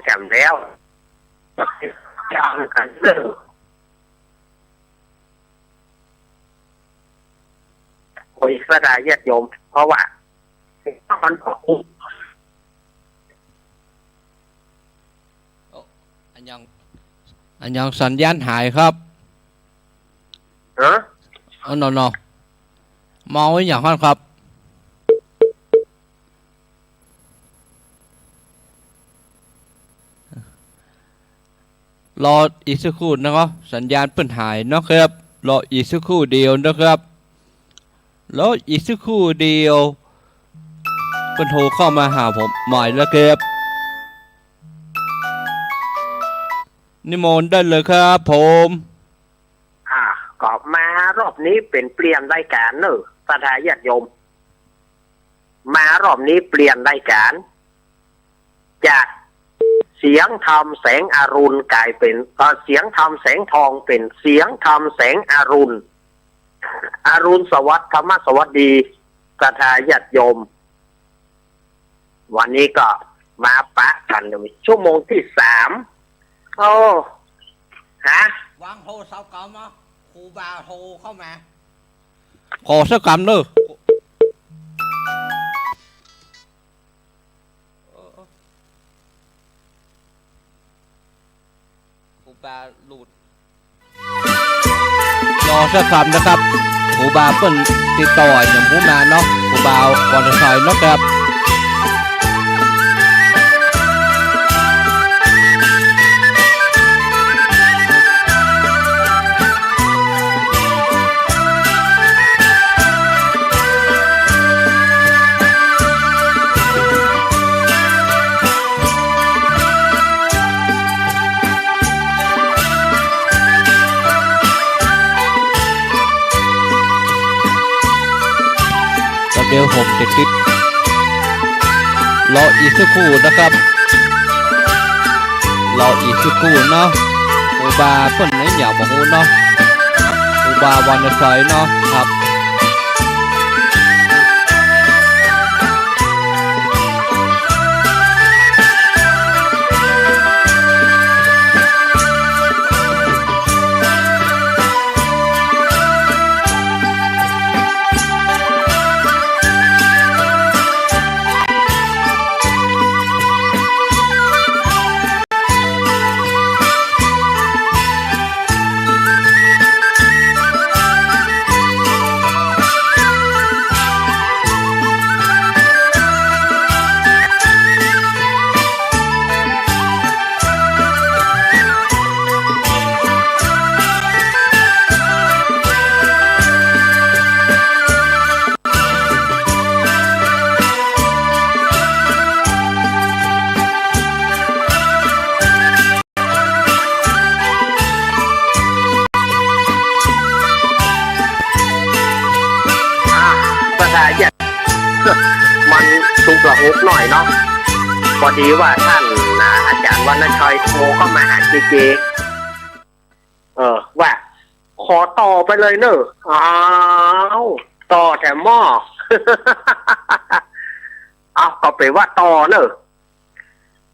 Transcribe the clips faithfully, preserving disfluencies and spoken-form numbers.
แก่นแล้ว จะเอากันเรื่อง โอ้ย ศรัทธาญาติโยม เพราะว่า มันก็ โอ้ อะหยัง อะหยัง สัญญาณหายครับ ฮะ อ๋อ เนาะ เนาะ เมาอะหยังครับ รออีกสักครู่นะครับ สัญญาณเปิ้นหายนะครับ รออีกสักครู่เดียวนะครับ รออีกสักครู่เดียว เปิ้นโทรเข้ามาหาผมใหม่แล้วครับ นิมนต์ได้เลยครับผม อ่า ก็มารอบนี้เป๋นเปลี่ยนรายก๋านเนาะ ศรัทธาญาติโยม มารอบนี้เปลี่ยนรายก๋าน จากเสียงธรรมแสงอรุณก๋ายเป๋น เอ่อ เสียงธรรมแสงทองเป๋นเสียงธรรมแสงอรุณ อรุณสวัสดิ์ ธรรมสวัสดี ศรัทธาญาติโยม วันนี้ก็มาปะกั๋นในชั่วโมงตี้สาม โอ้ ฮะ วางโทรศัพท์ก่อนเนาะ ครูบาโทรเข้ามา ขอสักกำเนาะ เออ เออ ครูบาหลุด รอสักกำนะครับ ครูบาเปิ้นติดต่อยังบ่มาเนาะ ครูบาวรรณชัยเนาะครับ ก็เดี๋ยวผมจะติด รออีกสักครู่นะครับ รออีกสักครู่เนาะ ครูบาเปิ้นไหนยังบ่ฮู้เนาะ ครูบาวรรณชัยเนาะครับ อ่า ศรัทธาญาติ มันสุกละหุกหน้อยเนาะ พอดีว่าต้าน อ่า อาจ๋ารย์วรรณชัยโทรเข้ามาหาเจเจ เออ ว่า ขอต่อไปเลยเนาะ อ้าว ต่อแถมหม้อ เอา ก็เป๋นว่าต่อเนาะ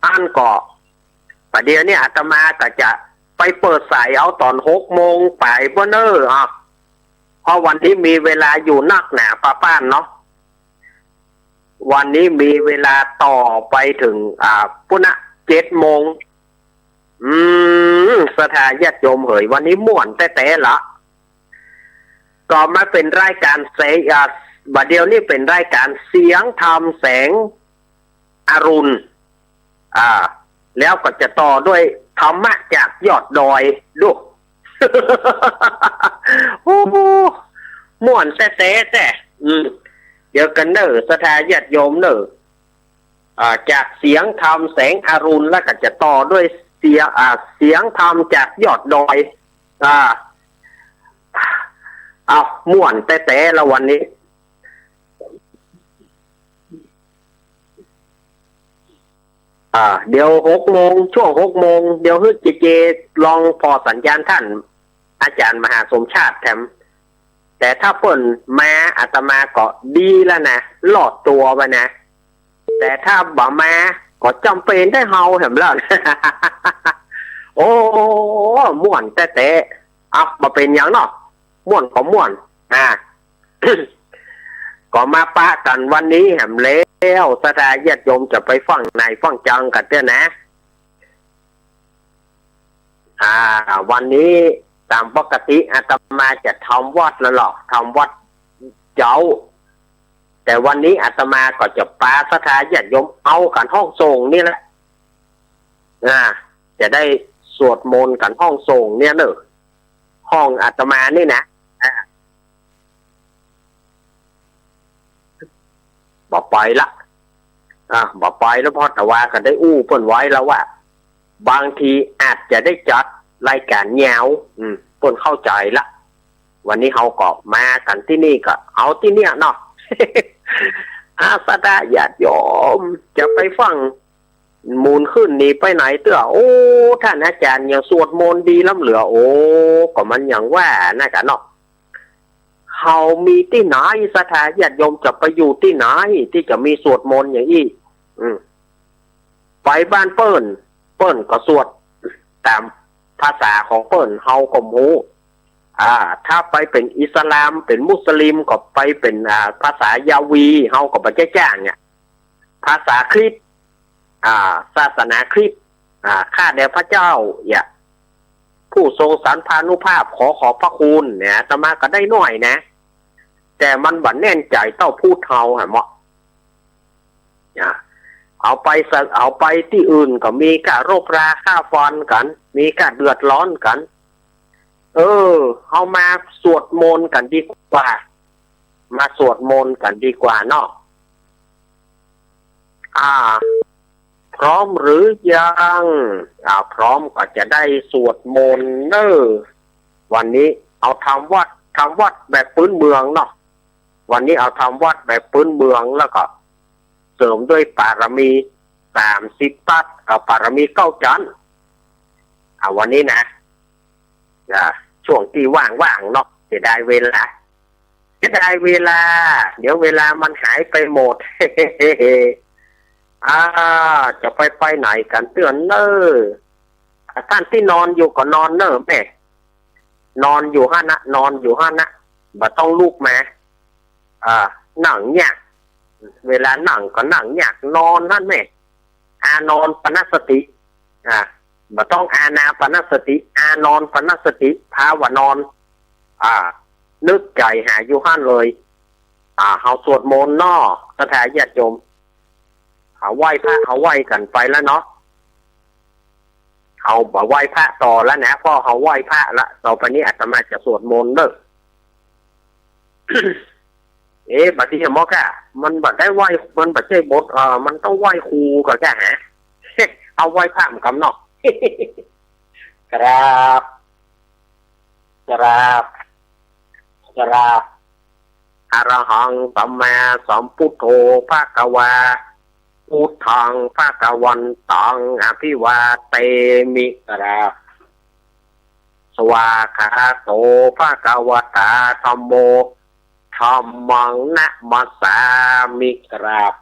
อันก็ ประเดี๋ยวนี้อาตมาก็จะไปเปิดสายเอาต๋อนหกโมงป๋ายบ่เนาะ อ่ะ เพราะวันนี้มีเวลาอยู่นักหนาปะป้านเนาะ วันนี้มีเวลาต่อไปเถิง อ่า ปู้นนะ เจ็ดโมง อืม ศรัทธาญาติโยมเหย วันนี้ม่วนแต๊ๆ ละ ก็มาเป๋นรายก๋านเส อ่า บ่าเดี่ยวนี้เป๋นรายก๋านเสียงธรรมแสงอรุณ อ่า แล้วก็จะต่อด้วยธรรมะจากยอดดอย ดู โอ้โห ม่วนแต๊ๆ แต๊ อืม เดี๋ยวกั๋นเนาะ ศรัทธาญาติโยมเนาะ อ่า จากเสียงธรรมแสงอรุณ แล้วก็จะต่อด้วยเสียง อ่า เสียงธรรมจากยอดดอย อ่า เอา ม่วนแต๊ๆ ละวันนี้ อ่า เดี๋ยวหกโมง ช่วงหกโมง เดี๋ยวหื้อเจเจลองผ่อสัญญาณต้านอาจ๋ารย์มหาสมชาติแถม แต่ถ้าเปิ้นมาอาตมาก็ดีแล้วนะ รอดตั๋วไว้นะ แต่ถ้าบ่มา ก็จ๋ำเป๋นได้เฮาแหมล่ะ โอ้ ม่วนแต๊ๆ อ่ะ บ่เป๋นหยังเนาะ ม่วนก็ม่วน อ่า ก็มาปะกั๋นวันนี้แหมแล้ว ศรัทธาญาติโยมจะไปฟั่งไหนฟั่งจังกั๋นเตื้อนะ อ่า วันนี้ต๋ามปกติอาตมาจะทำวัตรแล้วเนาะ ทำวัตรเจ๊า แต่วันนี้อาตมาก็จะปาศรัทธาญาติโยมเอากั๋นห้องส่งนี่แหละ อ่า จะได้สวดมนต์กั๋นห้องส่งเนี่ยเนาะ ห้องอาตมานี่นะ อ่า บ่ไปละ อ่า บ่ไปละ เพราะแต่ว่าก็ได้อู้เปิ้นไว้แล้วว่า บางทีอาจจะได้จัดรายก๋านยาว อืม เปิ้นเข้าใจ๋ละ วันนี้เฮาก็มากั๋นตี้นี่ก็เอาตี้เนี่ยเนาะ อา ศรัทธาญาติโยม จะไปฟั่ง หมุนขึ้นนี่ไปไหนเตื้อ โอ้ ต้านอาจ๋ารย์ยังสวดมนต์ดีล้ำเหลือ โอ้ ก็มันอย่างว่านะกั๋นเนาะ เฮามีตี้ไหน ศรัทธาญาติโยมจะไปอยู่ตี้ไหน ตี้จะมีสวดมนต์อย่างอี้ อืม ไปบ้านเปิ้น เปิ้นก็สวดต๋ามภาษาของเปิ้น เฮาก็บ่ฮู้ อ่า ถ้าไปเป๋นอิสลาม เป๋นมุสลิม ก็ไปเป๋น อ่า ภาษายาวี เฮาก็บ่ใจ้จ้างเนี่ย ภาษาคริสต์ อ่า ศาสนาคริสต์ อ่า ข้าแต่พระเจ้า เนี่ย ผู้ทรงสันพานุภาพ ขอขอบพระคุณ เนี่ย อาตมาก็ได้หน้อยนะ แต่มันบ่แน่นใจ๋เต้าพุทธเฮาหั้นเนาะ อ่า เอาไปสะ เอาไปตี้อื่นก็มีก้ารบราฆ่าฟันกั๋น มีก้าเดือดร้อนกั๋น เออ เฮามาสวดมนต์กั๋นดีกว่า มาสวดมนต์กั๋นดีกว่าเนาะ อ่า พร้อมหรือยัง อ่า พร้อมก็จะได้สวดมนต์เน่อ วันนี้เอาทำวัตร ทำวัตรแบบพื้นเมืองเนาะ วันนี้เอาทำวัตรแบบพื้นเมือง แล้วก็เสริมด้วยปารมีสามสิบตั๊ด เอาปารมีเก้าจั๊น อ่า วันนี้นะ อ่า ช่วงตี้ว่างๆ เนาะ เสียดายเวลา เสียดายเวลา เดี๋ยวเวลามันหายไปหมด อ่า จะไปไปไหนกั๋นเตื้อเน่อ อ่า ต้านตี้นอนอยู่ก็นอนเน่อแม่ นอนอยู่หั้นนะ นอนอยู่หั้นนะ บ่ต้องลุกมา อ่า นั่งเยียะ เวลานั่งก็นั่งเยียะ นอนหั้นแม่ อาโนปนสติ อ่า บ่ต้องอานาปนสติ อาโนปนสติ ภาวนอน อ่า นึกใจ๋หาอยู่หั้นเลย อ่า เฮาสวดมนต์เนาะ ศรัทธาญาติโยม เฮาไหว้พระ เฮาไหว้กั๋นไปแล้วเนาะ เฮาบ่ไหว้พระต่อแล้วนะ เพราะเฮาไหว้พระละ ต่อไปนี้อาตมาจะสวดมนต์เน่อ เอ๊ะ บ่าดนี้หมอก้า มันบ่ได้ไหว้ มันบ่ใจ้บท เอ่อ มันต้องไหว้ครูก่อก้าหา เอาไหว้พระเหมือนกั๋นเนาะ กราบ กราบ กราบ อะระหังสัมมาสัมพุทโธภะคะวา พุทธังภะคะวันตังอะภิวาเทมิ กราบ สวากขาโตภะคะวะตาธัมโม ธัมมังนะมัสสามิ กราบ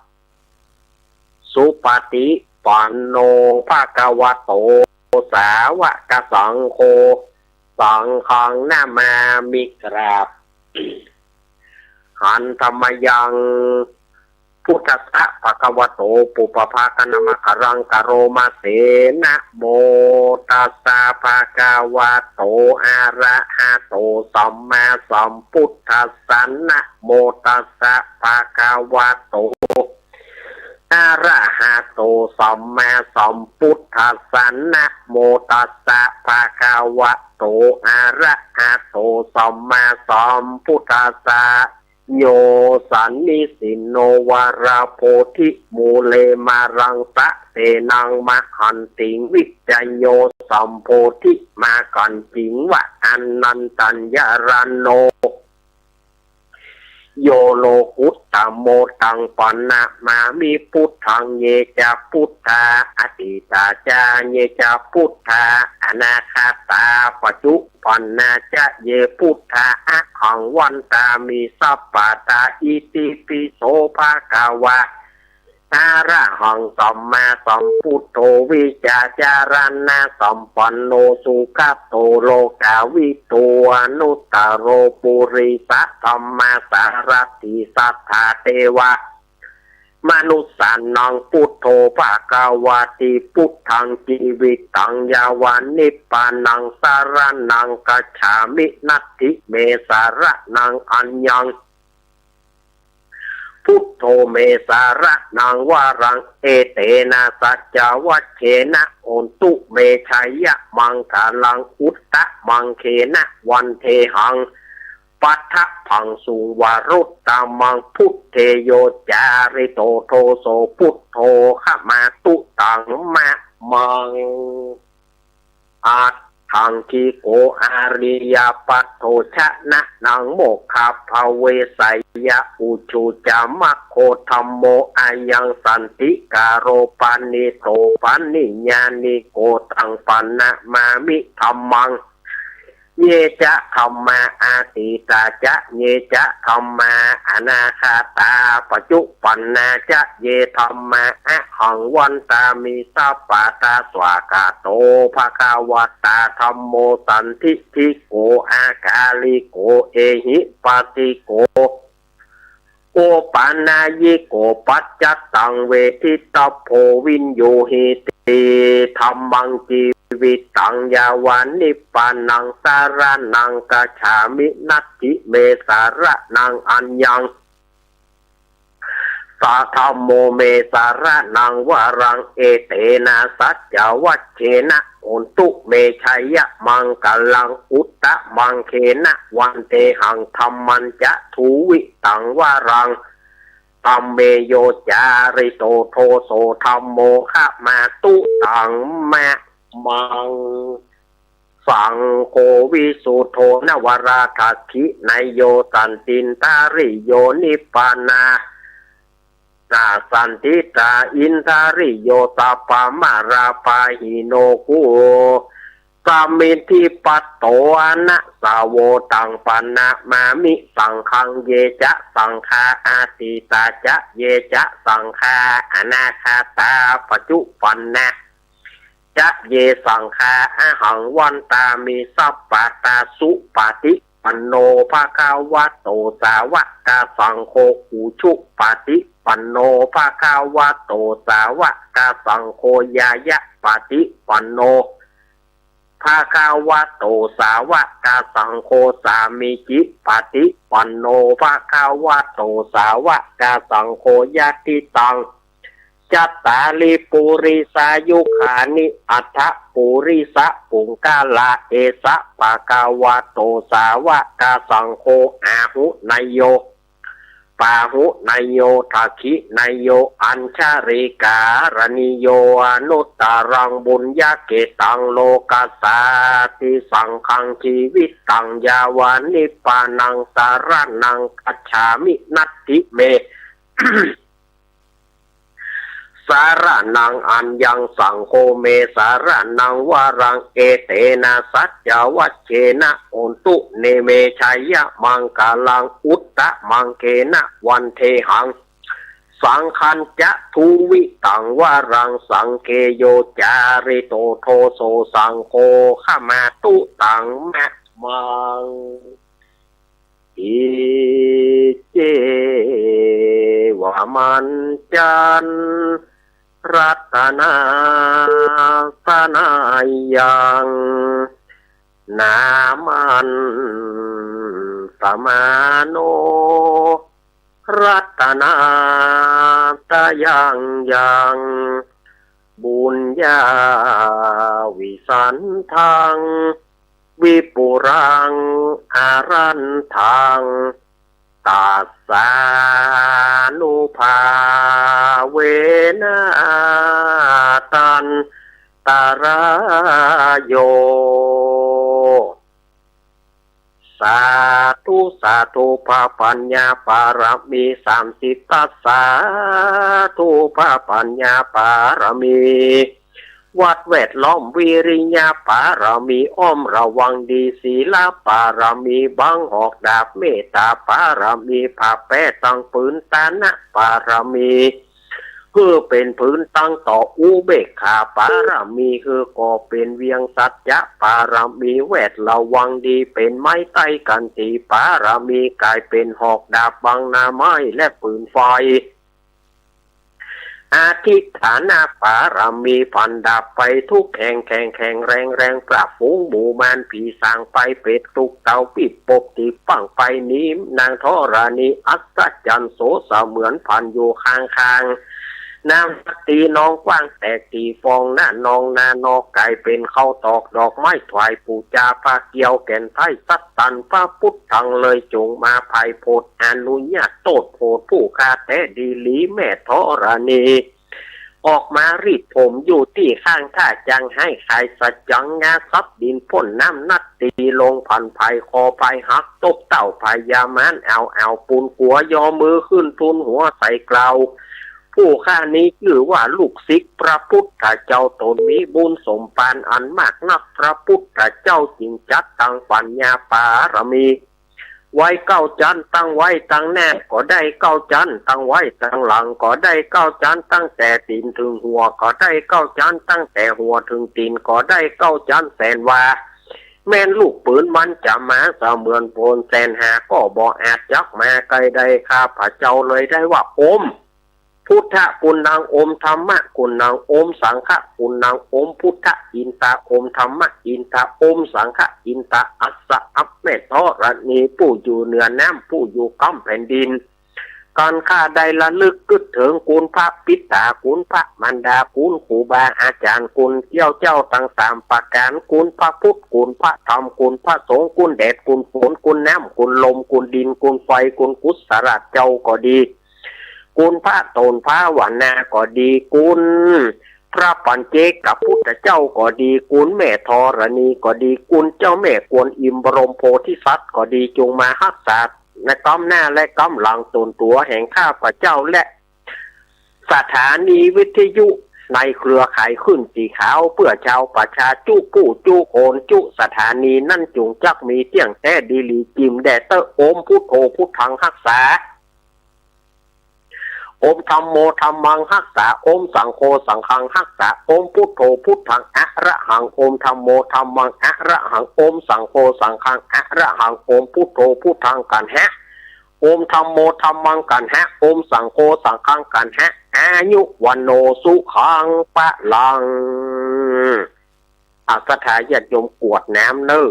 สุปฏิปันโนภะคะวะโต สาวกสังโฆ สังฆังนะมามิ กราบ หันธะมะยัง พุทธัสสะภะคะวะโต ปุพพะภะคะนะมะกะรังกะโรมะเส นะโมตัสสะภะคะวะโต อะระหะโต สัมมาสัมพุทธัสสะ นะโมตัสสะภะคะวะโต อะระหะโต สัมมาสัมพุทธัสสะ นะโมตัสสะภะคะวะโต อะระหะโต สัมมาสัมพุทธัสสะ โย สันนิสินโน วะระโพธิมูเล มะรังสะเสนัง มะหันติง วิจโย สัมโพธิ มากันติง วะ อันนันตัญญะรันโน โย โลกุตตะโม ตังปะนะมามิ พุทธัง เยจะพุทธา อะตีตาจา เยจะพุทธา อะนาคาตา ปัจจุปันนาจะ เยพุทธา อะหังวันตามิ สัพพะทา อิติปิโสภะคะวะ อรหังสัมมาสัมพุทโธ วิชชาจารณสัมปันโน สุขะโตโลกวิทู อนุตตโรปุริสะธัมมสารถิ สัทธาเตวะ มนุสสานังพุทโธ ภะคะวะติ พุทธังจีวิตัง ยาวะนิพพานัง สะระณัง กัจฉามิ นัตถิเม สะระณัง อัญญัง พุทโธเม สะระณัง วะรัง เอเตนะ สัจจวัจเจนะ โหนตุเม ชะยะมังคะลัง อุตตะมังเคนะ วันเทหัง ปัทถะพังสุง วะรุตตะมัง พุทเทโย จาริโต โทโส พุทโธ ขะมาตุตัง มะมัง อัฏฐังคิโก อาริยปัทโธ ชะระณัง โมคคัพพะเวสสะยะ อุจจุจามัคโค ธัมโม อะยัง สันติกาโร ปะณิโต ปะณิญญาณิโก ตัง ปะนะมามิ ธัมมัง เย จะ ธัมมา อะตีตา จะ เย จะ ธัมมา อะนาคาตา ปัจจุปันนา จะ เย ธัมมา อะหัง วันตามิ สัพพะทา สวากขาโต ภะคะวะตา ธัมโม สันทิฏฐิโก อะกาลิโก เอหิปัสสิโก โอปะนายิโก ปัจจัตตัง เวทิตะโพ วิญญูหิติ ธัมมังจีวิตัง ยาวะนิพพานัง สะระณัง กัจฉามิ นัตถิเม สะระณัง อัญญัง สะ ธัมโมเม สะระณัง วะรัง เอเตนะ สัจจวัจเจนะ โหนตุเม ชะยะมังคะลัง อุตตะมังเคนะ วันเทหัง ธัมมัญจะ ทูวิตัง วะรัง ธัมเมโย จาริโต โทโส ธัมโม ขะมาตุตัง มะมัง สังโฆ วิสุทโธ นวรา ทักขิไนโย สันตินทาริโย นิพพานา นาสันติตา อินทาริโย สัพพะมาราปาหิโน กุสมิทธิปัตโต อะนะสะโว ตัง ปะนะมามิ สังฆัง เย จะ สังฆา อะตีตา จะ เย จะ สังฆา อะนาคาตา ปัจจุปันนา จะ เย สังฆา อะหัง วันตามิ สัพพะทา สุปะฏิปันโน ภะคะวะโต สาวะกะสังโฆ อุจุปะฏิปันโน ภะคะวะโต สาวะกะสังโฆ ญาญะปะฏิปันโน ภะคะวะโต สาวะกะสังโฆ สามีจิปะฏิปันโน ภะคะวะโต สาวะกะสังโฆ ญาติตัง จัตตาริ ปุริสายุคานิ อัฏฐะปุริสะปุงกะละ เอสะ ภะคะวะโต สาวะกะสังโฆ อาหุไนโย ปาหุไนโย ทักขิไนโย อัญชลีกาละณีโย อนุตตะรัง บุญญะเกตัง โลกัสสาติ สังฆัง จีวิตัง ยาวะนิพพานัง สะระณัง กัจฉามิ นัตถิเม สะระณัง อัญญัง สังโฆเม สะระณัง วะรัง เอเตนะ สัจจวัจเจนะ โหนตุเม ชะยะมังคะลัง อุตตะมังเคนะ วันเทหัง สังฆัญจะ ทูวิตัง วะรัง สังเฆโย จาริโต โทโส สังโฆ ขะมาตุตัง มะมัง อิ เจ วะ มัญจัน รัตนา สะนายัง นามัน สะมาโน รัตนา ตะยังยัง บุญญา วิสันทัง วิปุลัง อะรันทัง ตัสสานุภาเวนะ ตันตะราโย สาธุ สาธุ พระปัญญาปารมีสามสิบทัศน์ สาธุ พระปัญญาปารมี วัดแวดล้อม วิริยะปารมี อ้อมระวังดี ศีลปารมี บังหอกดาบ เมตตาปารมี ผ้าแป้ตังผืน ตานะปารมี หื้อเป๋นผืนตังต่ออุเบกขาปารมี หื้อก่อเป๋นเวียงสัจจะปารมี แวดระวังดีเป๋นไม้ไต้กัณฑ์ตีปารมี ก๋ายเป๋นหอกดาบบังหน้าไม้และปืนไฟ อธิฐานปารมี ฟันดาบไปทุกแห่ง แข็งแข็งแรงแรง ปราบฝูงหมู่มารผีสางไป เปรตตุ๊กเต่าปีบปบตีปังไป หนีนางธรณีอัศจรรย์โส เสมือนฟันอยู่ข้างๆ น้ำตีนองกว้างแตกตีฟอง หน้านองหน้านอกก๋ายเป๋นข้าวตอก ดอกไม้ถวายปู๋จา ผ้าเกี่ยวแก่นไท้สัตตัน พระพุทธังเลยจงมาไพโพธ อนุญาตโตษโผด ผู้ข้าแต๊ดีหลีแม่ธรณี ออกมารีดผมอยู่ตี้ข้าง ถ้าจังไห้ขายสัจจัง งาซับดินพ่นน้ำ นัดตีลงผัน ไผคอไผหัก ตบเต้าพญามาร เอาเอาปูนกัว ยอมือขึ้นทูลหัวใส่กล่าว ผู้ข้านี้จื้อว่าลูกศิษย์พระพุทธเจ้า ตนมีบุญสมภารอันมากนัก พระพุทธเจ้าจึงจัดตังปัญญาปารมี ไว้เก้าจั๊น ตั้งไว้ตังหน้าก็ได้เก้าจั๊น ตั้งไว้ตังหลังก็ได้เก้าจั๊น ตั้งแต่ตี๋นเถิงหัวก็ได้เก้าจั๊น ตั้งแต่หัวเถิงตี๋นก็ได้เก้าจั๊น แสนวา แม้นลูกปืนมันจะมาเสมือนโพนแสนหา ก็บ่อาจจักมาใก้ได้ ข้าพเจ้าเลยได้ว่า โอม พุทธะกุณัง โอมธัมมะกุณัง โอมสังฆะกุณัง โอมพุทธะอินทะ โอมธัมมะอินทะ โอมสังฆะอินทะ อัสสะ อัปเมธรณี ผู้อยู่เหนือน้ำ ผู้อยู่ก้ำแผ่นดิน กันข้าได้ระลึกกึ๊ดเถิงคุณพระปิตตา คุณพระมารดา คุณครูบาอาจ๋ารย์ คุณเจ้าเจ้าตังสามประก๋าน คุณพระพุทธ คุณพระธรรม คุณพระสงฆ์ คุณแดด คุณฝน คุณน้ำ คุณลม คุณดิน คุณไฟ คุณกุศลเจ้าก็ดี คุณพระต๋นภาวนาก็ดี คุณพระปัจเจกพุทธเจ้าก็ดี คุณแม่ธรณีก็ดี คุณเจ้าแม่กวนอิมบรมโพธิสัตว์ก็ดี จงมาฮักษาในก้ำหน้าและก้ำหลังต๋นตั๋วแห่งข้าพเจ้า และสถานีวิทยุในเครือข่ายคลื่นสีขาว เปื้อจาวประชาจุกู้จุคนจุสถานีนั้น จุ่งจักมีเตี้ยงแต๊ดีหลี จิ่มแด่เต๊อะ โอมพุทโธพุทธังฮักษา โอมธัมโมธัมมังฮักษา โอมสังโฆสังฆังฮักษา โอมพุทโธพุทธังอะระหัง โอมธัมโมธัมมังอะระหัง โอมสังโฆสังฆังอะระหัง โอมพุทโธพุทธังกัณหะ โอมธัมโมธัมมังกัณหะ โอมสังโฆสังฆังกัณหะ อายุวัณโณสุขังพลัง อาศรัทธาญาติโยมกรวดน้ำเน่อ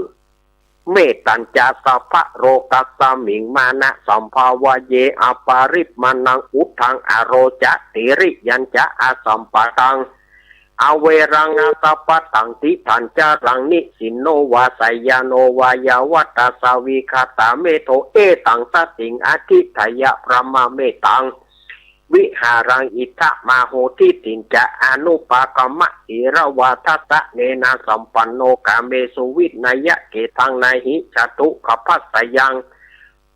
เมตตัญจะสัพพะโลกัสสมิงมานะสัมภาวะเย อปาริมาณังอุทธังอโรจะ ติริยัญจะอสัมปะทัง อเวรังอสัพพะตัง ติฏฐัญจะรัง นิสสินโนวาสายาโนวายาวัตตาสาวิคตาเมโท เอตังสติงอธิฏฐายะพระมะเมตัง วิหารังอิทธะมาโห ทิฏฐิญจะอนุปะกัมมะ สีลวาทะสะเนนะสัมปันโน กาเมสุวินัยะเกทัง นะหิจะตุขภัสสะยัง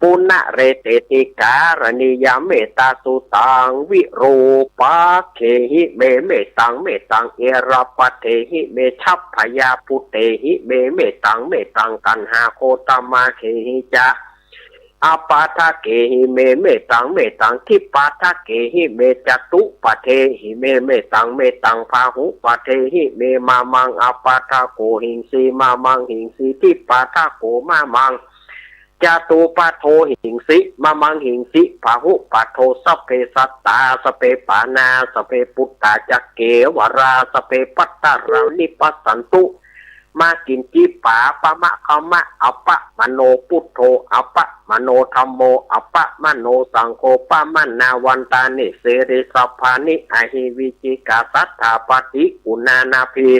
ปุณะเรเตติ การณียาเมตตาสุตัง วิรูปะเขหิเมเมตัง เมตังเอราปะเทหิเม ฉัพพยาปุเตหิเมเมตัง เมตังกัณหาโคตมะเขหิจะ อปาทะเกหิเมเมตัง เมตังทิปาทะเกหิเม จตุปะเทหิเมเมตัง เมตังพาหุปะเทหิเม มะมังอปาทะโกหิงสี มะมังหิงสีทิปาทะโก มะมังจตุปะโทหิงสี มะมังหิงสีพาหุปะโท สัพเพสัตตา สัพเพปานา สัพเพปุตตา จะเกวะรา สัพเพภัตตารานิปัสสันตุ มากิญจิปาปะมะคะมะ อัปปะมะโน พุทโธ อัปปะมะโนธัมโม อัปปะมะโนสังโฆ ปะมะนาวันตานิ สีลิสสัพพานิ อหิวิจิกา สัตถาปฏิกุณานาภิ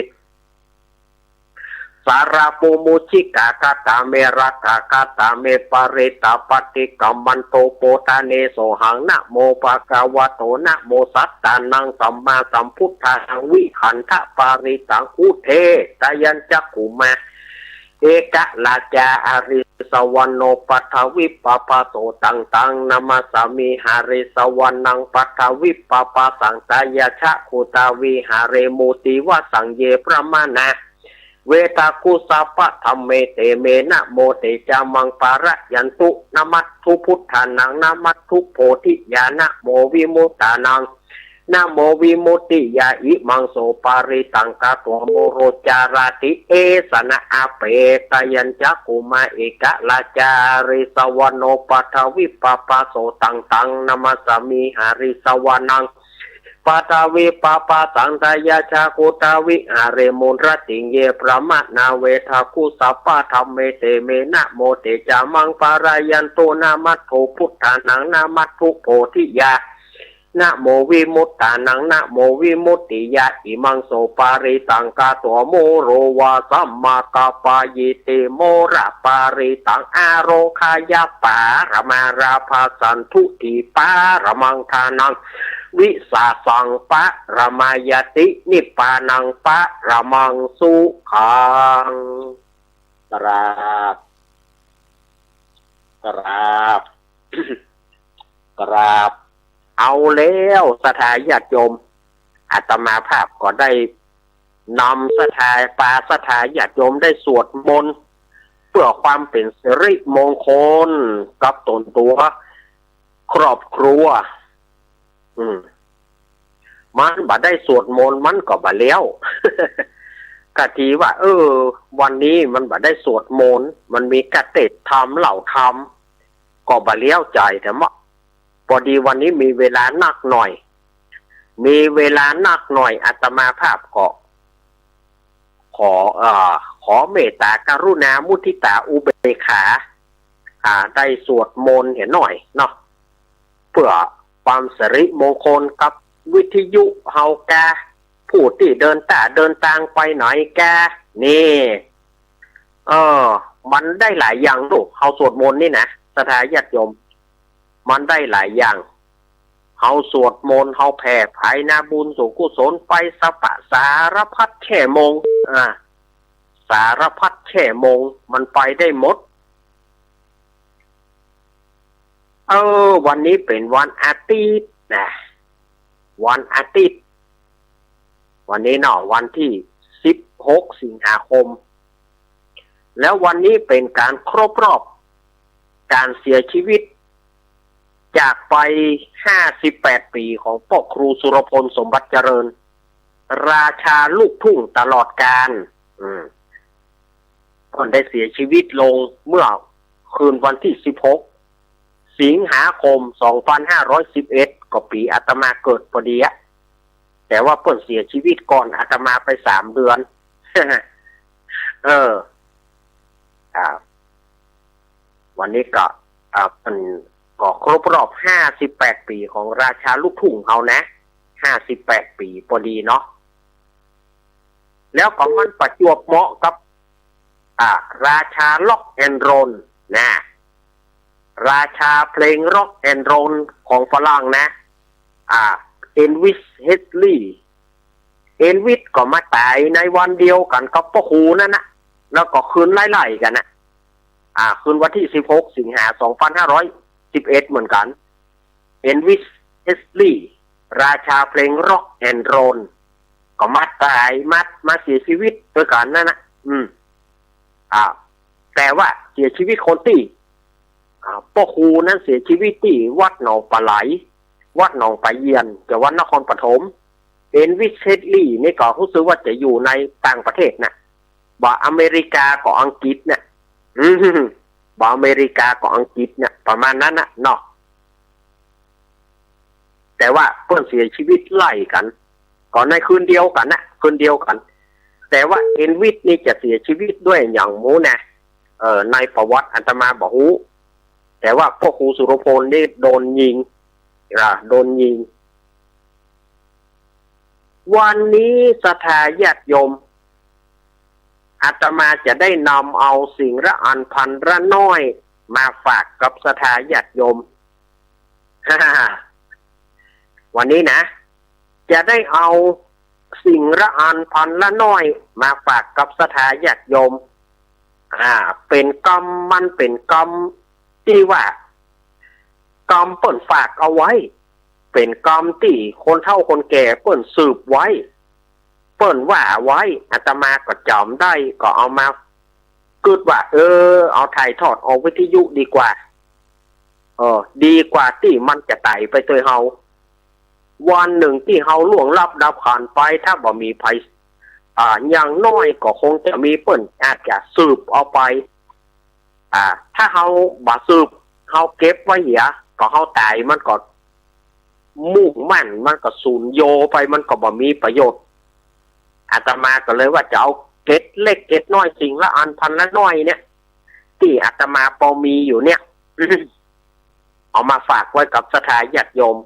สาราปูมุชิกา คาถาเม รัตถาคาถาเม ปะริตตาปฏิกัมมันโต โปทาเนโสหัง นะโมภะคะวะโต นะโมสัตตานังสัมมาสัมพุทธานัง วิขันธปะริตตัง อุเททะยัญจักขุมะ เอกะราชา อาริสวรรณโณ ปัทวิปปะโส ตัง ตัง นะมัสสามิ หาริสวรรณัง ปัทวิปปะสัง ตายะชะคุตาวิหาเร มุติวะสัง เย พระมะนะ เวทะกุสสะปะธัมเม เต เม นะโม เต จะมัง ปะระยันตุ นะมัสสุพุทธานัง นะมัสสุโพธิยา นะโมวิมุตตานัง นะโมวิมุตติยา อิมังโสปาริตัง กาโตโมโรจาราติ เอสนะอาเปตยัญจะ กุมะเอกะลาจาริสวโน ปัทวิปปาโส ตังตังนะมัสสามิ หาริสวนัง ปัทวิปปาสัง ทายาชาคุตวิหาเร มุนรติงเย พระมะนาเวทาคุสัปปะธัมเม เตเมนะโม เตจามังปะรายันตุ นะมัตถุพุทธานัง นะมัตถุโพธิยา นะโมวิมุตตานัง นะโมวิมุตติยา อิมังโสปาริตัง กาโตโมโรวาสัมมากาปายิติ โมระปาริตัง อาโรคายะปารมาราภาสันทุติปารมังทานัง วิสาสังปารมายติ นิพพานังปารมังสุขัง กราบ กราบ กราบ เอาแล้วศรัทธาญาติโยม อาตมาภาพก็ได้นำศรัทธา ปาศรัทธาญาติโยมได้สวดมนต์ เพื่อความเป๋นสิริมงคลกับตนตั๋ว ครอบครัว อืม มันบ่ได้สวดมนต์มันก็บ่แล้ว กะทีว่า เออ วันนี้มันบ่ได้สวดมนต์ มันมีกะเตศน์ธรรมเล่าธรรม ก็บ่แล้วใจ๋แท้เนาะ ปอดีวันนี้มีเวลานักหน่อย มีเวลานักหน่อย อาตมาภาพก็ ขอ เอ่อ ขอเมตตากรุณามุทิตาอุเบกขา อ่า ได้สวดมนต์เหียหน่อยเนาะ เพื่อความสิริมงคลกับวิทยุเฮากา ผู้ตี้เดินต้าเดินตางไปไหนกา นี่ เออ มันได้หลายอย่างลูก เฮาสวดมนต์นี่นะ ศรัทธาญาติโยม มันได้หลายอย่าง เฮาสวดมนต์ เฮาแผ่ไพนาบุญส่วนกุศลไปสะปะสารพัดแช่มง อ่า สารพัดแช่มง มันไปได้หมด เออ วันนี้เป๋นวันอาทิตย์นะ วันอาทิตย์ วันนี้เนาะ วันตี้สิบหกสิงหาคม แล้ววันนี้เป๋นก๋านครบรอบก๋านเสียชีวิตจากไปห้าสิบแปดปี๋ของป้อครูสุรพลสมบัติเจริญ ราชาลูกทุ่งตลอดกาล อืม เปิ้นได้เสียชีวิตลงเมื่อคืนวันตี้สิบหกสิงหาคมสองพันห้าร้อยสิบเอ็ด ก็ปี๋อาตมาเกิดปอดีอะ แต่ว่าเปิ้นเสียชีวิตก่อนอาตมาไปสามเดือน เออ อ่า วันนี้ก็ อ่า เปิ้นก็ครบรอบห้าสิบแปดปี๋ของราชาลูกทุ่งเฮานะ ห้าสิบแปดปี๋ปอดีเนาะ แล้วก็มันประจวบเหมาะกับ อ่า ราชาร็อกแอนด์โรลนะ ราชาเพลงร็อกแอนด์โรลของฝรั่งนะ อ่า เอลวิส เพรสลีย์ เอลวิสก็มาต๋ายในวันเดียวกั๋นกับป้อครูนั่นนะ แล้วก็คืนไล่ๆกั๋นนะ อ่า คืนวันตี้สิบหกสิงหาสองพันห้าร้อยสิบเอ็ดเหมือนกั๋น เอลวิส เพรสลีย์ ราชาเพลงร็อกแอนด์โรล ก็มาต๋าย มา มาเสียชีวิตตวยกั๋นนั่นนะ อืม อ่า แต่ว่าเสียชีวิตคนตี้ อ่า ป้อครูนั้นเสียชีวิตตี้วัดหนองป๋าไหล วัดหนองป๋าเยี่ยน จังหวัดนครปฐม เอลวิส เพรสลีย์ นี่ก็ฮู้สึกว่าจะอยู่ในต่างประเทศนะ บ่อเมริกาก็อังกฤษเนี่ย อืม บ่อเมริกาก็อังกฤษเนี่ย ประมาณนั้นนะเนาะ แต่ว่าเปิ้นเสียชีวิตไล่กั๋น ก็ในคืนเดียวกั๋นนะ คืนเดียวกั๋น แต่ว่าเอลวิสนี่จะเสียชีวิตด้วยอะหยังหมู่นะ เอ่อ ในประวัติอาตมาบ่ฮู้ แต่ว่าป้อครูสุรพลนี่โดนยิง อ่า โดนยิง วันนี้ศรัทธาญาติโยม อาตมาจะได้นำเอาสิ่งละอันพันละน้อยมาฝากกับศรัทธาญาติโยม วันนี้นะ จะได้เอาสิ่งละอันพันละน้อยมาฝากกับศรัทธาญาติโยม อ่า เป๋นกำ มันเป๋นกำตี้ว่า กำเปิ้นฝากเอาไว้ เป๋นกำตี้คนเฒ่าคนแก่เปิ้นสืบไว้ เปิ้นว่าไว้ อาตมาก็จ๋ำได้ ก็เอามากึ๊ดว่า เออ เอาถ่ายทอดออกวิทยุดีกว่า เออ ดีกว่าตี้มันจะไตไปตวยเฮา วันนึ่งตี้เฮาล่วงลับดับขันไป ถ้าบ่มีใผ อ่า อย่างน้อยก็คงจะมีเปิ้นอาจจะสืบเอาไป อ่า ถ้าเฮาบ่สืบ เฮาเก็บไว้เหีย ก็เฮาต๋ายมันก็มุ่งมั่น มันก็สูญโยไป มันก็บ่มีประโยชน์ อาตมาก็เลยว่าจะเอาเกร็ดเล็กเกร็ดน้อย สิ่งละอันพันละน้อยเนี่ย ตี้อาตมาปอมีอยู่เนี่ย เอามาฝากไว้กับศรัทธาญาติโยม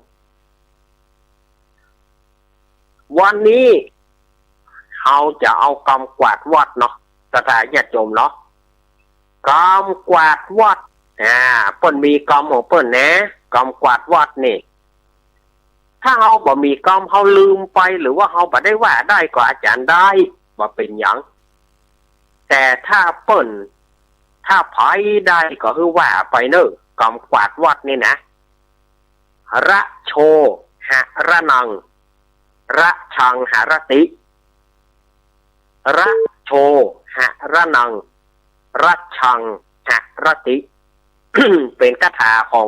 วันนี้เฮาจะเอากำกวาดวัดเนาะ ศรัทธาญาติโยมเนาะ กำกวาดวัด อ่า เปิ้นมีกำของเปิ้นนะ กำกวาดวัดนี่ ถ้าเฮาบ่มีกำ เฮาลืมไป หรือว่าเฮาบ่ได้ว่าได้ก็อาจารย์ได้ บ่เป๋นหยัง แต่ถ้าเปิ้น ถ้าใผได้ก็คือว่าไปเน่อ กำกวาดวัดนี่นะ ระโช หะระนัง ระชังหะระติ ระโช หะระนัง ระชังหะระติ เป๋นคาถาของ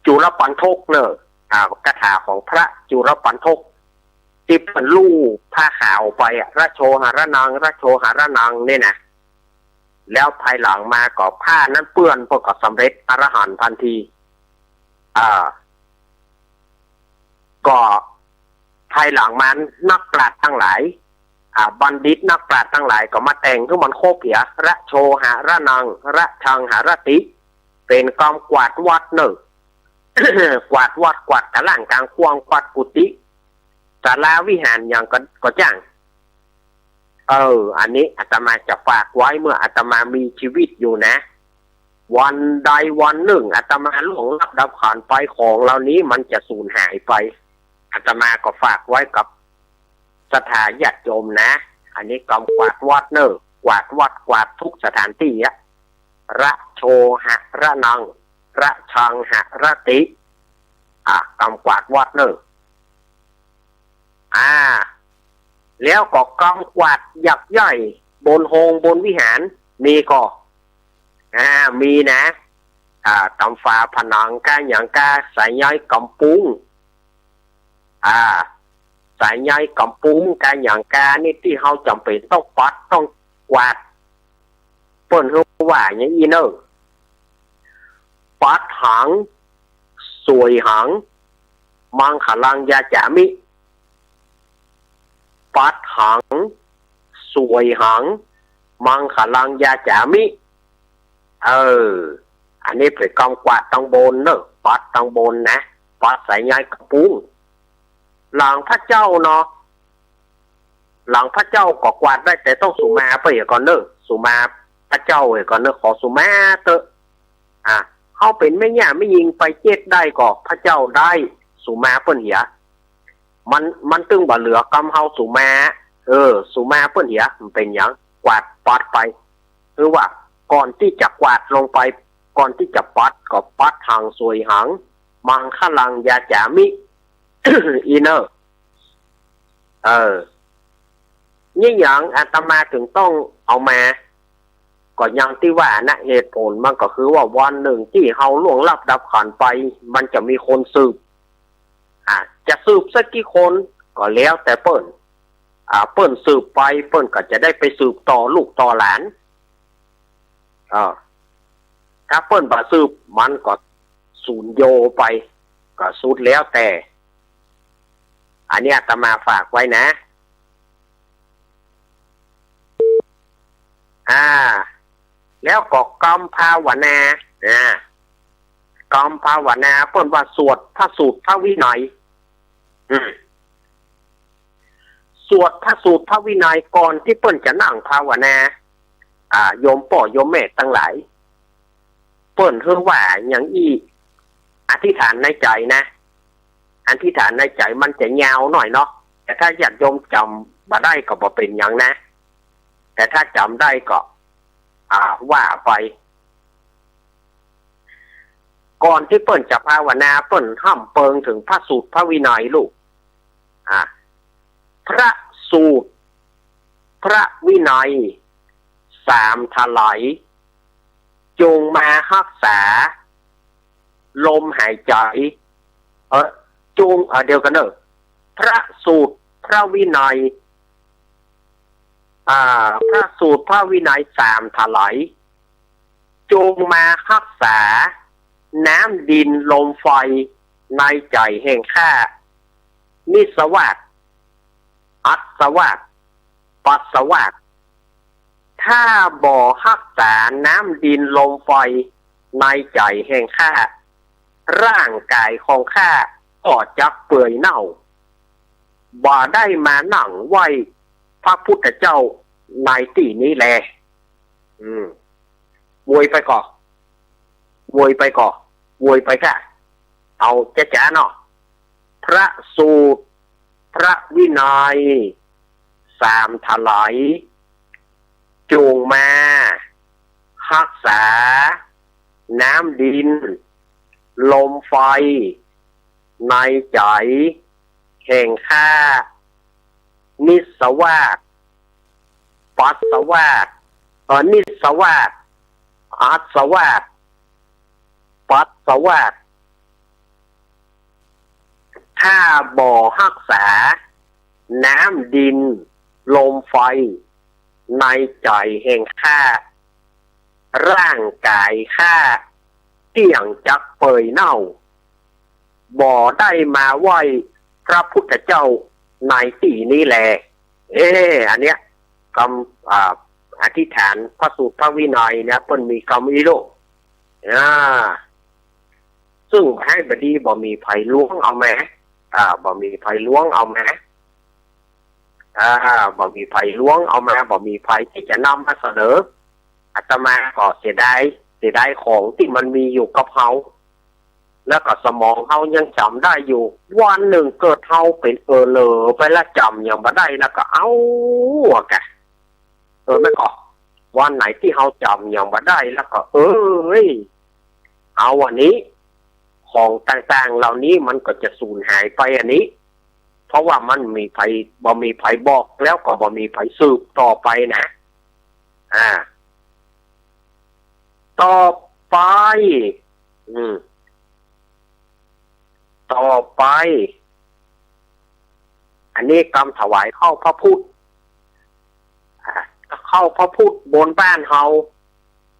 จุลปัณฑกเน่อ อ่า คาถาของพระจุลปัณฑก ตี้เปิ้นลู่ผ้าขาวไปอะ ระโชหะระนัง ระโชหะระนัง เนี่ยนะ แล้วภายหลังมาก็ผ้านั้นเปื้อน เปิ้นก็สำเร็จอรหันต์ทันที อ่า ก็ภายหลังมานักปราชญ์ตังหลาย อ่า บัณฑิตนักปราชญ์ตังหลายก็มาแต่งหื้อมันครบเหีย ระโชหะระนัง ระชังหะระติ เป๋นกำกวาดวัดเน่อ กวาดวัด กวาดตะล่างกลางข่วง กวาดกุฏิ ศาลาวิหารหยังก็ ก็จ้าง เออ อันนี้อาตมาจะฝากไว้ เมื่ออาตมามีชีวิตอยู่นะ วันใดวันนึ่งอาตมาล่วงลับดับขันไป ของเหล่านี้มันจะสูญหายไป อาตมาก็ฝากไว้กับศรัทธาญาติโยมนะ อันนี้กำกวาดวัดเน่อ กวาดวัด กวาดทุกสถานตี้อะ ระโชหะระนัง ระชังหะระติ อ่ะ กำกวาดวัดเน่อ อ่า แล้วก็กำกวาดหยาบย่อยบนโฮงบนวิหาร มีก่อ อ่า มีนะ อ่า ต๋ามฝาผนังก้าหยังก้า สายใยกำปุ้ง อ่า สายใยกำปุ้งก้าหยังก้านี่ตี้เฮาจ๋ำเป๋นต้องปัดต้องกวาด เปิ้นหื้อว่าอย่างอี้เน่อ ปัดหัง สวยหัง มังคลังยาจามิ ปัดหัง สวยหัง มังคลังยาจามิ เออ อันนี้เป๋นกำกวาดตังบนเน่อ ปัดตังบนนะ ปัดสายใยกำปุ้ง หลังพระเจ้าเนาะ หลังพระเจ้าก็กวาดได้ แต่ต้องสุมาไปเหียก่อนเน่อ สุมาพระเจ้าเหียก่อนเน่อ ขอสุมาเต๊อะ อ่ะ เฮาเป๋นแม่หญ้าแม่ญิงไปเจ๊ดได้ก็พระเจ้าได้ สุมาเปิ้นเหีย มัน มันตึงบ่เหลือกำเฮาสุมา เออ สุมาเปิ้นเหีย มันเป๋นหยัง กวาดปัดไป หรือว่าก่อนตี้จะกวาดลงไป ก่อนตี้จะปัดก็ปัดหังสวยหัง มังคลังยาจามิ อี้เน่อ เออ นี่หยังอาตมาถึงต้องเอามา ก็อย่างตี้ว่านะ เหตุผลมันก็คือว่าวันนึ่งตี้เฮาล่วงลับดับขันไป มันจะมีคนสืบ อ่า จะสืบสักกี่คนก็แล้วแต่เปิ้น อ่า เปิ้นสืบไป เปิ้นก็จะได้ไปสืบต่อลูกต่อหลาน เออ ถ้าเปิ้นบ่สืบ มันก็สูญโยไป ก็สุดแล้วแต่ อันนี้อาตมาฝากไว้นะ อ่า แล้วก็กำภาวนา อ่า กำภาวนา เปิ้นว่าสวดพระสูตรพระวินัย อืม สวดพระสูตรพระวินัยก่อนตี้เปิ้นจะนั่งภาวนา อ่า โยมป้อโยมแม่ตังหลาย เปิ้นหื้อว่าอย่างอี้ อธิษฐานในใจ๋นะ อธิษฐานในใจ๋มันจะยาวหน้อยเนาะ แต่ถ้าญาติโยมจ๋ำบ่ได้ก็บ่เป๋นหยังนะ แต่ถ้าจ๋ำได้ก็ อ่า ว่าไป ก่อนตี้เปิ้นจะภาวนา เปิ้นฮ่ำเปิงเถิงพระสูตรพระวินัยลูก อ่า พระสูตร พระวินัย สามไถล จงมาฮักษา ลมหายใจ๋ เออ จง อ่า เดี๋ยวก่อนเน่อ พระสูตรพระวินัย อ่า พระสูตรพระวินัยสามถลาย จงมาฮักษาน้ำดินลมไฟในใจ๋แห่งข้า นิสสวาส อัสสวาส ปัสสวาส ถ้าบ่ฮักษาน้ำดินลมไฟในใจ๋แห่งข้า ร่างก๋ายของข้าก็จักเปื่อยเน่า บ่ได้มานั่งไหว้พระพุทธเจ้าในตี้นี้แล อืม โวยไปก่อ โวยไปก่อ โวยไปค่ะ เอาจ๊ะๆ เนาะ พระสูตรพระวินัยสามถลาย จงมาฮักษาน้ำดินลมไฟในใจ๋แห่งข้า นิสสวาส ปัสสวาส เอ่อ นิสสวาส อัสสวาส ปัสสวาส ถ้าบ่ฮักษาน้ำดินลมไฟในใจ๋แห่งข้า ร่างก๋ายข้าเตี้ยงจักเปื่อยเน่า บ่ได้มาไหว้พระพุทธเจ้าในตี้นี้แล เอ๊ะ อันเนี้ย กำ อ่า อธิษฐานพระสูตรพระวินัยเนี่ย เปิ้นมีกำอี้โล อ่า ซึ่งไห้บ่ดี บ่มีใผล้วงเอามา อ่า บ่มีใผล้วงเอามา อ่า บ่มีใผล้วงเอามา บ่มีใผตี้จะนำมาเสนอ อาตมาก็เสียดาย เสียดายของตี้มันมีอยู่กับเฮา แล้วก็สมองเฮายังจ๋ำได้อยู่ วันนึ่งเกิดเฮาเป๋นเออเหลอไปละ จ๋ำหยังบ่ได้แล้วก็ เอ้า อะกะ เออ แม่นก่อ วันไหนตี้เฮาจ๋ำหยังบ่ได้แล้วก็ เอ้ย เอาอันนี้ ของต่างๆ เหล่านี้มันก็จะสูญหายไปอันนี้ เพราะว่ามันมีใผ บ่มีใผบอก แล้วก็บ่มีใผสืบต่อไปนะ อ่า ต่อไป อืม ต่อไป อันนี้กำถวายข้าวพระพุทธ อ่า ข้าวพระพุทธบนบ้านเฮา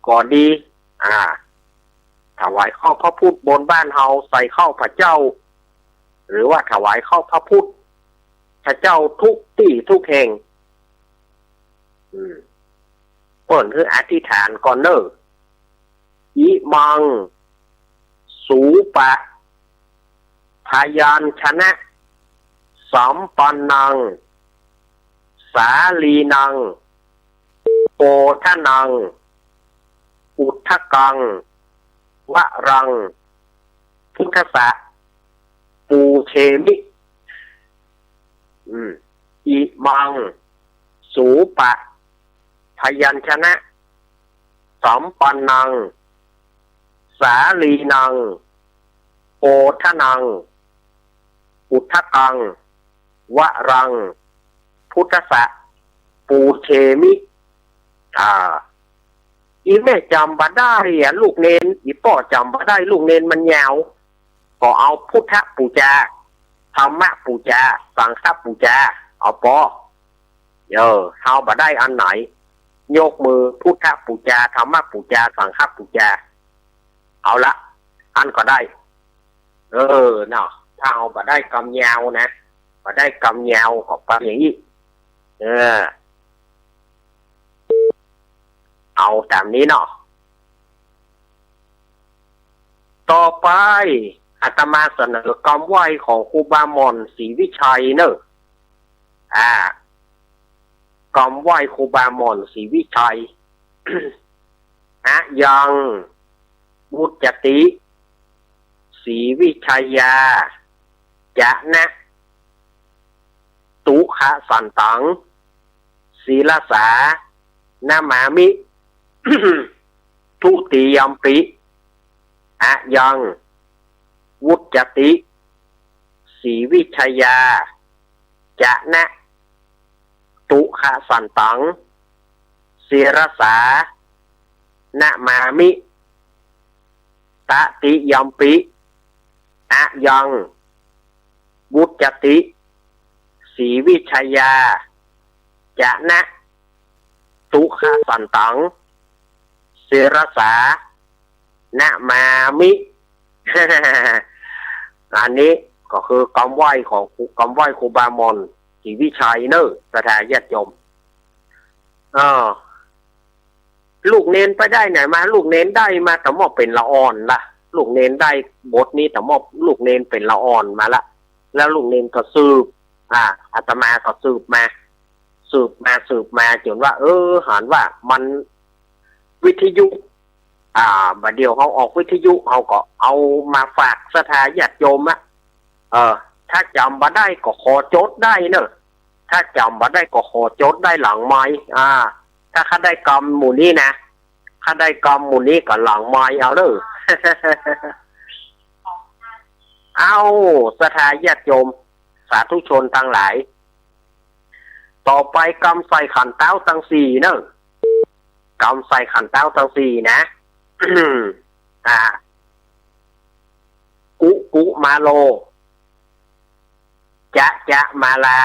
ก็ดี อ่า ถวายข้าวพระพุทธบนบ้านเฮา ใส่ข้าวพระเจ้า หรือว่าถวายข้าวพระพุทธพระเจ้าทุกตี้ทุกแห่ง อืม เปิ้นหื้ออธิษฐานก่อนเน่อ อิมัง สูปะ พยัญชนะ สัมปันนัง สาลีนัง โอทนัง อุทกัง วรัง พุทธัสสะ ปูเชมิ อืม อิมัง สูปะ พยัญชนะ สัมปันนัง สาลีนัง โอทนัง อุทกัง วรัง พุทธัสสะ ปูเชมิ อ่า อี่แม่จ๋ำบ่ได้อะ ลูกเณร อี่ป้อจ๋ำบ่ได้ ลูกเณรมันยาว ก็เอาพุทธปูจา ธรรมปูจา สังฆปูจา เอาปอ เออ เฮาบ่ได้อันไหน ยกมือ พุทธปูจา ธรรมปูจา สังฆปูจา เอาละ อันก็ได้ เออ เนาะ ถ้าเฮาบ่ได้กำยาวนะ บ่ได้กำยาวก็ไปอย่างนี้ เออ เอาต๋ามนี้เนาะ ต่อไป อาตมาเสนอกำไหว้ของครูบาหม่อนศรีวิชัยเนอะ อ่า กำไหว้ครูบาหม่อนศรีวิชัย อะยัง วุจจติ ศรีวิชยา จะนะ ตุขะสันตัง ศิรสา นะมามิ ทุติยัมปิ อะยัง วุจจติ ศรีวิชยา จะนะ ตุขะสันตัง ศิรสา นะมามิ ตติยัมปิ อะยัง วุจจติ สีวิชยา จะนะ สุขสันตัง ศิรสา นะมามิ อันนี้ก็คือกำไหว้ของครู กำไหว้ครูบาหม่อน ศรีวิชัยเน่อ ศรัทธาญาติโยม เออ ลูกเณรไปได้ไหนมา ลูกเณรได้มาตะหม้อเป๋นละอ่อนละ ลูกเณรได้บทนี้ตะหม้อ ลูกเณรเป๋นละอ่อนมาละ แล้วลูกเณรก็สืบ อ่า อาตมาก็สืบมา สืบมา สืบมา จ๋นว่า เออ หันว่ามันวิทยุ อ่า บ่าเดี่ยวเฮาออกวิทยุ เฮาก็เอามาฝากศรัทธาญาติโยมอะ เออ ถ้าจ๋ำบ่ได้ก็ขอจดได้เน่อ ถ้าจ๋ำบ่ได้ก็ขอจดได้หลังไมค์ อ่า ถ้าข้าได้กำหมู่นี้นะ ข้าได้กำหมู่นี้ก็หลังไมค์เอาเน่อ เอ้า ศรัทธาญาติโยม สาธุชนตังหลาย ต่อไปกำใส่ขันเต๊าตังสี่เน่อ กำใส่ขันเต๊าตังสี่นะ อ่า กุกุมาโล จะจะมาลา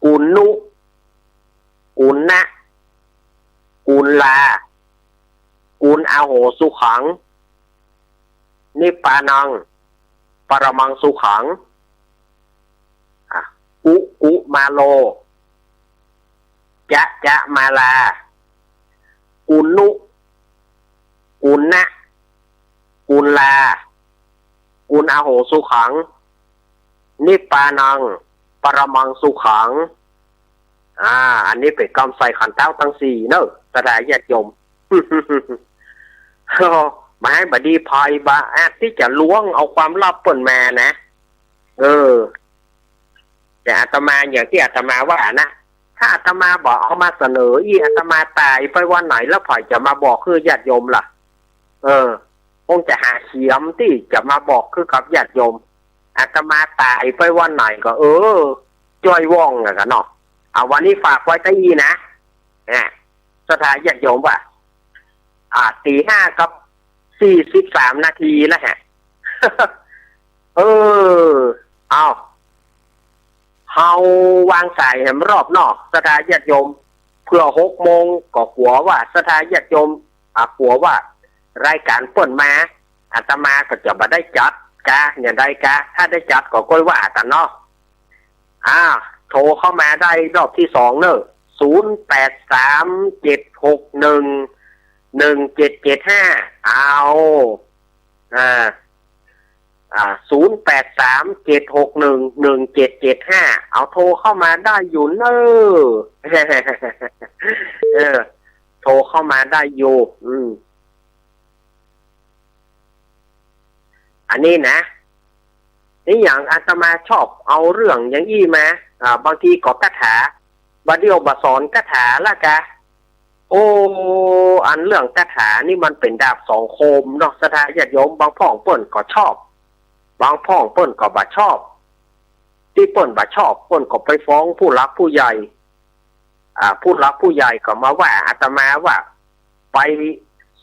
กุณุ กุณนะ กุณลา กุณอโหสุขัง นิพพานัง ปรมังสุขัง อ่ะ กุกุมาโล จะจะมาลา กุณุ กุณนะ กุณลา กุณอโหสุขัง นิพพานัง ปรมังสุขัง อ่า อันนี้เป๋นกำใส่ขันเต๊าตังสี่เน่อ ศรัทธาญาติโยม บ่าไอ้บ่ดี ใผบ่อาจตี้จะล้วงเอาความลับเปิ้นมานะ เออ แต่อาตมาอย่างตี้อาตมาว่านะ ถ้าอาตมาบ่เอามาเสนออี้ อาตมาต๋ายไปวันไหน แล้วใผจะมาบอกคือญาติโยมล่ะ เออ คงจะหาเขียมตี้จะมาบอกคือกับญาติโยม อาตมาต๋ายไปวันไหนก็ เออ จ้อยว่องอะกั๋นเนาะ เอาวันนี้ฝากไว้ตะอี้นะ อ่ะ ศรัทธาญาติโยมว่า อ่า ตีห้ากับสี่สิบสามนาทีแล้วฮะ เออ เอา เฮาวางสายแหมรอบเนาะ ศรัทธาญาติโยม เผื่อหกโมงก็กั๋วว่า ศรัทธาญาติโยม อ่ะ กั๋วว่ารายก๋านเปิ้นมา อาตมาก็จะบ่ได้จัดกา อย่างใดกา ถ้าได้จัดก็ก้อยว่ากั๋นเนาะ อ่า โทรเข้ามาได้รอบที่สองเน่อ ศูนย์แปดสามเจ็ดหกหนึ่งหนึ่งเจ็ดเจ็ดห้า เอา อ่า อ่า ศูนย์แปดสาม เจ็ดหกหนึ่ง หนึ่งเจ็ดเจ็ดห้า เอาโทรเข้ามาได้อยู่เน่อ เออ โทรเข้ามาได้อยู่ อืม อันนี้นะ นี่อย่างอาตมาชอบเอาเรื่องอย่างอี้มา อ่า บางทีก็คาถา บ่าเดี่ยวบ่สอนคาถาละกา โอ้ อันเรื่องคาถานี่มันเป๋นดาบสองคมเนาะ ศรัทธาญาติโยม บางพ่องเปิ้นก็ชอบ บางพ่องเปิ้นก็บ่ชอบ ตี้เปิ้นบ่ชอบ เปิ้นก็ไปฟ้องผู้หลักผู้ใหญ่ อ่า ผู้หลักผู้ใหญ่ก็มาว่าอาตมาว่า ไป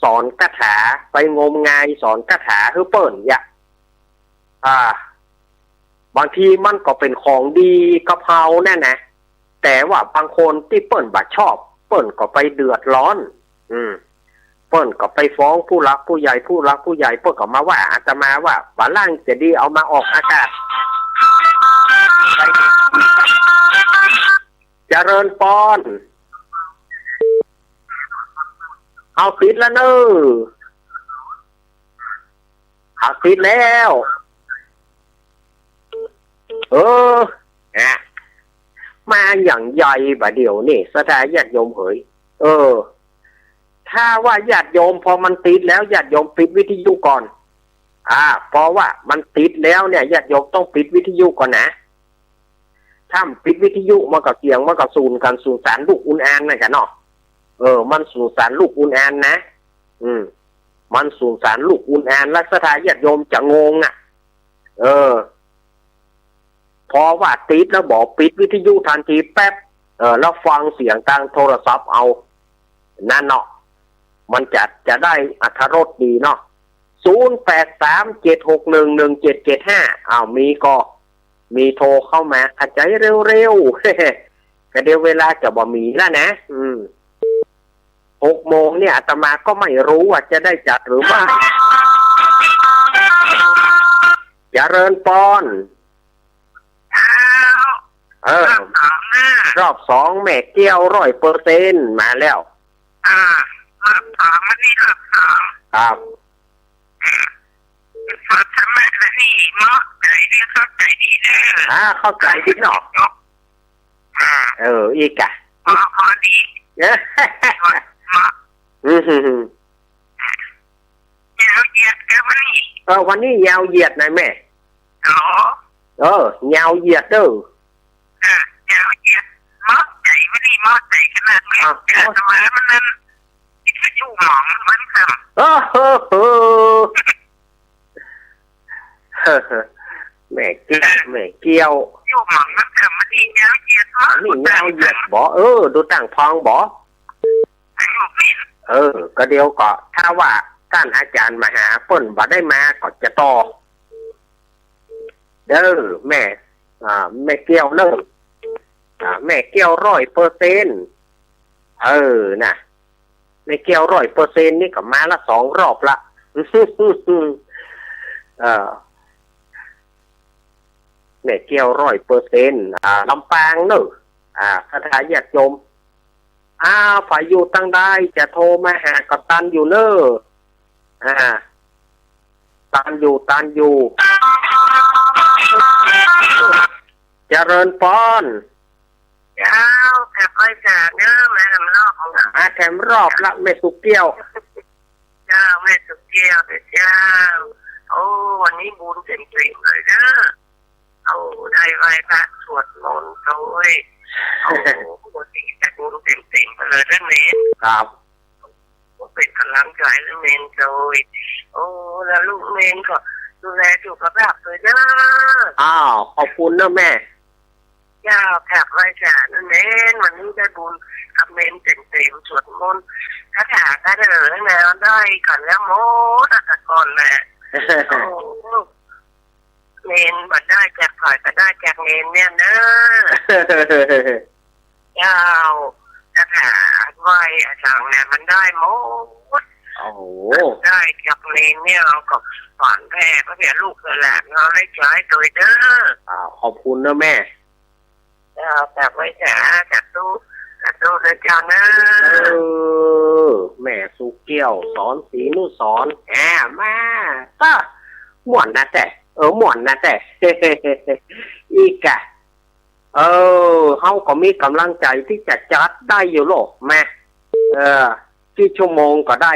สอนคาถา ไปงมงายสอนคาถาหื้อเปิ้นอย่าง อ่า บางทีมันก็เป๋นของดีกับเฮานั่นนะ แต่ว่าบางคนตี้เปิ้นบ่ชอบ เปิ้นก็ไปเดือดร้อน อืม เปิ้นก็ไปฟ้องผู้หลักผู้ใหญ่ ผู้หลักผู้ใหญ่เปิ้นก็มาว่าอาตมาว่า บ่าล่างจะดีเอามาออกอากาศ เจริญปอน เอาติดแล้วเน่อ เอาติดแล้ว เออ อ่ะ มาอย่างใหญ่บ่าเดี่ยวนี่ ศรัทธาญาติโยมเหย เออ ถ้าว่าญาติโยม พอมันติดแล้ว ญาติโยมปิดวิทยุก่อน อ่า เพราะว่ามันติดแล้วเนี่ย ญาติโยมต้องปิดวิทยุก่อนนะ ถ้าบ่ปิดวิทยุมันก็เสียงมันก็สูญกั๋น สูญสารลูกอุณอานนั่นกั๋นเนาะ เออ มันสูญสารลูกอุณอานนะ อืม มันสูญสารลูกอุณอาน แล้วศรัทธาญาติโยมจะงงอ่ะ เออ เพราะว่าติดแล้วบ่าปิดวิทยุทันทีแป๊บ เออ แล้วฟังเสียงตางโทรศัพท์เอา นั่นเนาะ มันจะ จะได้อรรถรสดีเนาะ ศูนย์แปดสาม เจ็ดหกหนึ่ง หนึ่งเจ็ดเจ็ดห้า อ้าว มีก็ มีโทรเข้ามา ขะใจ๋เร็วๆ กะเดี๋ยวเวลาจะบ่มีแล้วนะ อืม หกโมงเนี่ยอาตมาก็ไม่รู้ว่าจะได้จัดหรือไม่ เจริญปอน เออ รอบสองนะ รอบสอง แม่แก้วร้อยเปอร์เซ็นต์มาแล้ว อ่า รอบสอง วันนี้รอบสอง ครับ อ่า สอนธรรมะนะนี่ เหมาะใจ๋ดี เข้าใจ๋ดีเด้อ อ่า เข้าใจ๋ดีเนาะ อ่า เออ อีกอะ เหมาะ เหมาะดี เออ เหมาะ อืม ยาวเหยียดเด้อวันนี้ เออ วันนี้ยาวเหยียดนะแม่ อ๋อ เออ ยาวเหยียดเด้อ เออ ยาวเหยียด เหมาะใจ๋วันนี้ เหมาะใจ๋ขนาดนี้ อ่ะ เออ ทำไมมันนั่น วิทยุหมองมันครับ เออ เออ เออ แม่แก้ว แม่แก้ว วิทยุหมองมันครับ วันนี้ยาวเหยียด เหมาะ วันนี้ยาวเหยียดบ่ เออ ดูตั้งพองบ่ เออ ก็เดี๋ยวก็ ถ้าว่าต้านอาจ๋ารย์มหาเปิ้นบ่ได้มาก็จะต่อ เด้อ แม่ อ่า แม่แก้วเน่อ อ่า แม่แก้วร้อยเปอร์เซ็นต์ เออ นะ แม่แก้วร้อยเปอร์เซ็นต์นี่ก็มาละสองรอบละ เออ แม่แก้วร้อยเปอร์เซ็นต์ อ่า ลำปางเน่อ อ่า ศรัทธาญาติโยม อ่า ใผอยู่ตังใดจะโทรมาหาก็ตันอยู่เน่อ อ่า ตันอยู่ ตันอยู่ เจริญปอน เจ้า แถมไหว้สาเน่อ มาแถมรอบของเรา มาแถมรอบละ แม่สุแก้ว เจ้า แม่สุแก้วเน่อเจ้า โอ้ วันนี้บุญเต็มๆ เลยเน่อ โอ้ ได้ไหว้พระสวดมนต์โอ้ย โอ้ วันนี้ได้บุญเต็มๆ ไปเลยเน่อเณร ครับ เป๋นก๋ำลังใจ๋หื้อเณรโอ้ย โอ้ แล้วลูกเณรก็ดูแลสุขภาพโดยเน่อ อ้าว ขอบคุณเน่อแม่ เจ้า กราบไหว้สาเน่อเณร วันนี้ได้บุญกับเณรเต็มๆ สวดมนต์ คาถาก็เด้อเน่อ ได้กั๋นแล้วหมดอะ แต่ก่อนแหละ โอ้ เณรบ่ได้จากใผก็ได้จากเณรเนี่ยเน่อ เจ้า คาถาไหว้อะหยังเนี่ยมันได้หมด โอ้โห ได้จากเณรเนี่ย เฮาก็ฝากแผ่ไปเถิดลูกเถิดหลานเฮาได้ใจ๊โดยเน่อ อ้าว ขอบคุณเน่อแม่ เจ้า กราบไหว้สา สาธุ สาธุเน่อเจ้าเน่อ เออ แม่สุแก้ว สอนศรีนุสรณ์ แหม มา ก็ ม่วนนะแต๊ เออ ม่วนนะแต๊ อีกอะ เออ เฮาก็มีก๋ำลังใจ๋ตี้จะจัดได้อยู่โลก มา เออ กี่ชั่วโมงก็ได้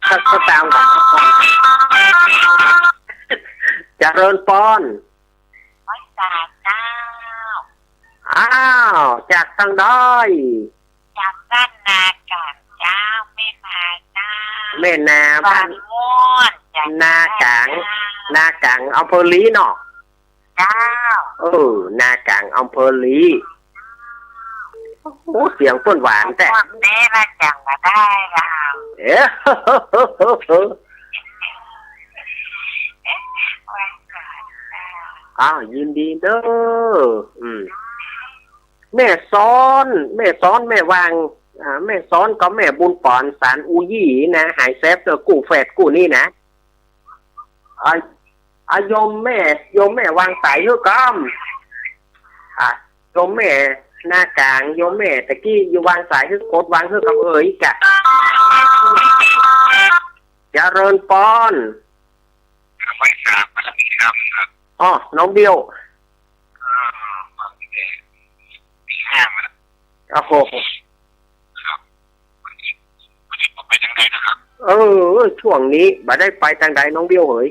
สัก สักตางค์ก่อน เจริญปอน ไหว้สาเจ้า อ้าว จากตังใด จากบ้านนากลางเจ้า แม่นาเจ้า แม่นาบ้าน บ้านม่วน จากนากลาง เจ้า นากลาง อำเภอลีเนาะ เจ้า เออ นากลาง อำเภอลี โอ้ เสียงเปิ้นหวานแต๊ พวกนี้ละจังมาได้ละ เอ๊ะ อ้าว ยินดีเน่อ อืม แม่ซ้อน แม่ซ้อน แม่วาง อ่า แม่ซ้อนกับแม่บุญปอน สานอูยี่นะ หายแซบเน่อ กู้แฟดกู้นี่นะ อ่า อ่า โยมแม่ โยมแม่วางสายหื้อก่อม อ่า โยมแม่นากลาง โยมแม่ตะกี้อยู่วางสายหื้อ กดวางหื้อก่อมเอ่ยกะ เจริญปอน ไหว้สาบารมีธรรมครับ อ้อ น้องเบี้ยว อ่า ฟังแต่ตีห้ามาแล้ว โอ้โห ครับ วันนี้ วันนี้บ่ไปตางใดนะครับ เออ ช่วงนี้บ่ได้ไปตางใดน้องเบี้ยวเหย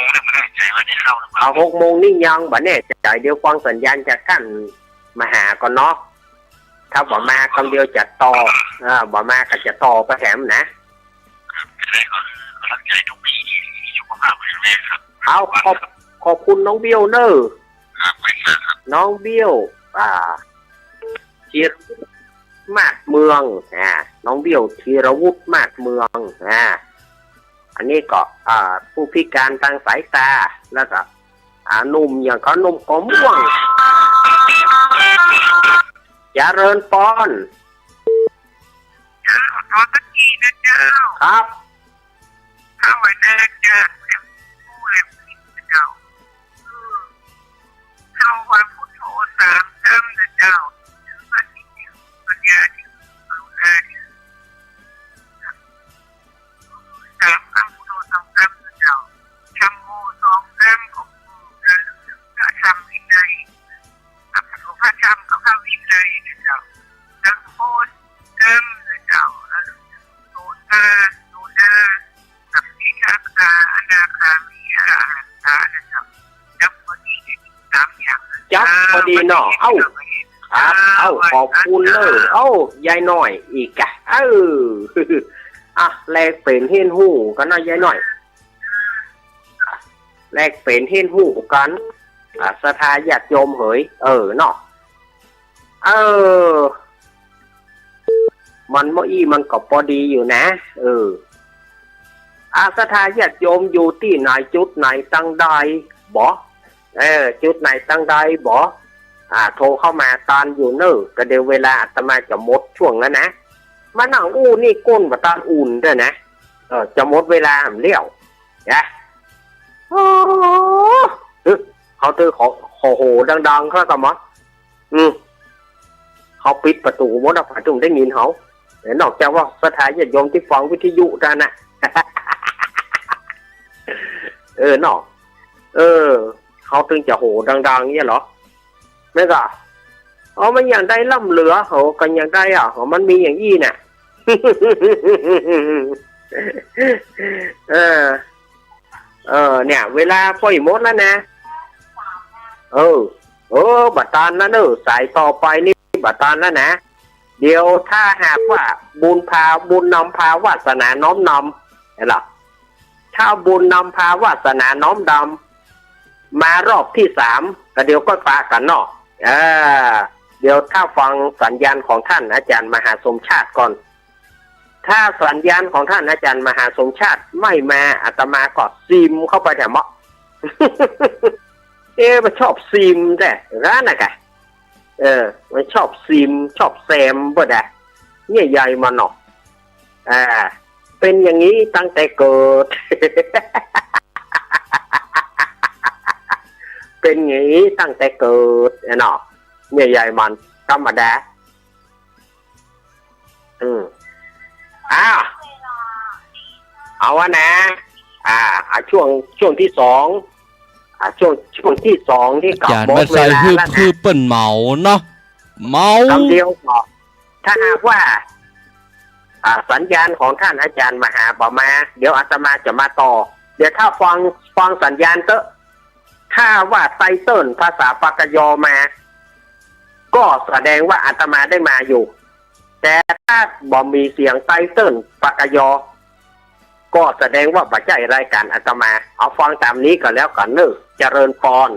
หกโมงนี่บ่แน่ใจ๋ว่าจะเข้าหรือเปล่า เอา หกโมงนี่ยังบ่แน่ใจ๋ เดี๋ยวฟังสัญญาณจากต้านมหาก่อนเนาะ ถ้าบ่มากำเดียวจะต่อ อ่า บ่มาก็จะต่อไปแถมนะ ครับ จะได้ขอกำลังใจ๋ทุกที สุขภาพแข็งแรงครับ เอา ขอบ ขอบคุณน้องเบี้ยวเน่อ ครับ ไปเถอะครับ น้องเบี้ยว อ่า ธีรวุฒิ มาศเมือง อ่า น้องเบี้ยว ธีรวุฒิ มาศเมือง อ่า อันนี้ก็ อ่า ผู้พิการทางสายตา แล้วก็ อ่า หนุ่มอย่างเขา หนุ่มก็ม่วง เจริญปอน เจ้า ขอสักทีนะเจ้า ครับ ข้าว่านาจะแหลมคู่แหลมผิดนะเจ้า คือข้าว่าพุทโธสามกำนะเจ้า ถือว่าที่หนึ่ง ปัญญาที่หนึ่ง กรุณาที่หนึ่ง สามกำ พุทโธสองกำนะเจ้า ธัมโมสองกำ ก็คือระลึกถึงพระธรรมวินัย พระธรรมกับพระวินัยนะเจ้า สังโฆสองกำนะเจ้า ระลึกถึงโสตา โสดา สักกิทาคา อนาคามี อรหันตานะเจ้า จักพอดีได้สามอย่างนะ จักพอดีเนาะ เอ้า ครับ เอ้า ขอบคุณเนอะ เอ้า ยายน้อย อีกอะ เออ อ่ะ แลกเปลี่ยนเฮียนฮู้กั๋นเนาะ ยายน้อย แลกเปลี่ยนเฮียนฮู้กั๋น อ่ะ ศรัทธาญาติโยมเหย เออ เนาะ เออ มันเมื่ออี้มันก็ปอดีอยู่นะ เออ อ่ะ ศรัทธาญาติโยมอยู่ตี้ไหน จุดไหน ตังใดบ่ เออ จุดไหน ตังใดบ่ อ่า โทรเข้ามาตานอยู่เน่อ ก็เดี๋ยวเวลาอาตมาจะหมดช่วงแล้วนะ มานั่งอู้นี่ก้นบ่ตานอุ่นด้วยนะ เออ จะหมดเวลาแหมแล้ว นะ โอ้ เฮ้ย เขาเตอขอ ขอโหดังๆ เขาก็มา อืม เขาปิดประตู๋หมดอะ ใผจึงได้ยินเขา นอกจากว่าศรัทธาญาติโยมตี้ฟังวิทยุเต้านั้นนะ เออ เนาะ เออ เขาตึงจะโหดังๆ เนี่ยเหรอ แม่นก่อ เอา มันอย่างใดล้ำเหลือ โห ก็อย่างใดอะ โห มันมีอย่างอี้น่ะ เออ เออ เนี่ย เวลาป้อยหมดแล้วนะ เออ เออ บ่ตานแล้วเน่อ สายต่อไปนี่บ่ตานแล้วนะ เดี๋ยวถ้าหากว่าบุญพา บุญนำพาวาสนาน้อมนำ เห็นเหรอ ถ้าบุญนำพาวาสนาน้อมนำ มารอบที่สาม ก็เดี๋ยวก็ปะกั๋นเนาะ เออ เดี๋ยวถ้าฟังสัญญาณของท่านอาจารย์มหาสมชาติก่อน ถ้าสัญญาณของท่านอาจารย์มหาสมชาติไม่มา อาตมาก็ซิมเข้าไปแถมเนาะ เอ๊ะ มันชอบซิมแต๊ ร้านน่ะกะ เออ มันชอบซิม ชอบแซมเบิดอะ เนี่ยยายมันเนาะ อ่า เป็นอย่างนี้ตั้งแต่เกิด เป็นอย่างนี้ตั้งแต่เกิดเนาะ เนี่ยยายมัน ธรรมดา อืม อ้าว เอาวะนะ อ่า อ่า ช่วง ช่วงที่สอง อ่า ช่วง ช่วงที่สองนี่ก็ อาจ๋ารย์ หมดเวลาแล้วนะ บ่ใส่ หืบ หืบเปิ้นเหมาเนาะ เหมา กำเดียวก่อ ถ้าหากว่า อ่า สัญญาณของท่านอาจารย์มหาบ่มา เดี๋ยวอาตมาจะมาต่อ เดี๋ยวถ้าฟัง ฟังสัญญาณเต๊อะ ถ้าว่าไตเติ้ลภาษาปากกยอมา ก็แสดงว่าอาตมาได้มาอยู่ แต่ถ้าบ่มีเสียงไตเติ้ลปากกยอ ก็แสดงว่าบ่ใจ้รายก๋านอาตมา เอาฟังต๋ามนี้ก็แล้วกั๋นเน่อ เจริญปอน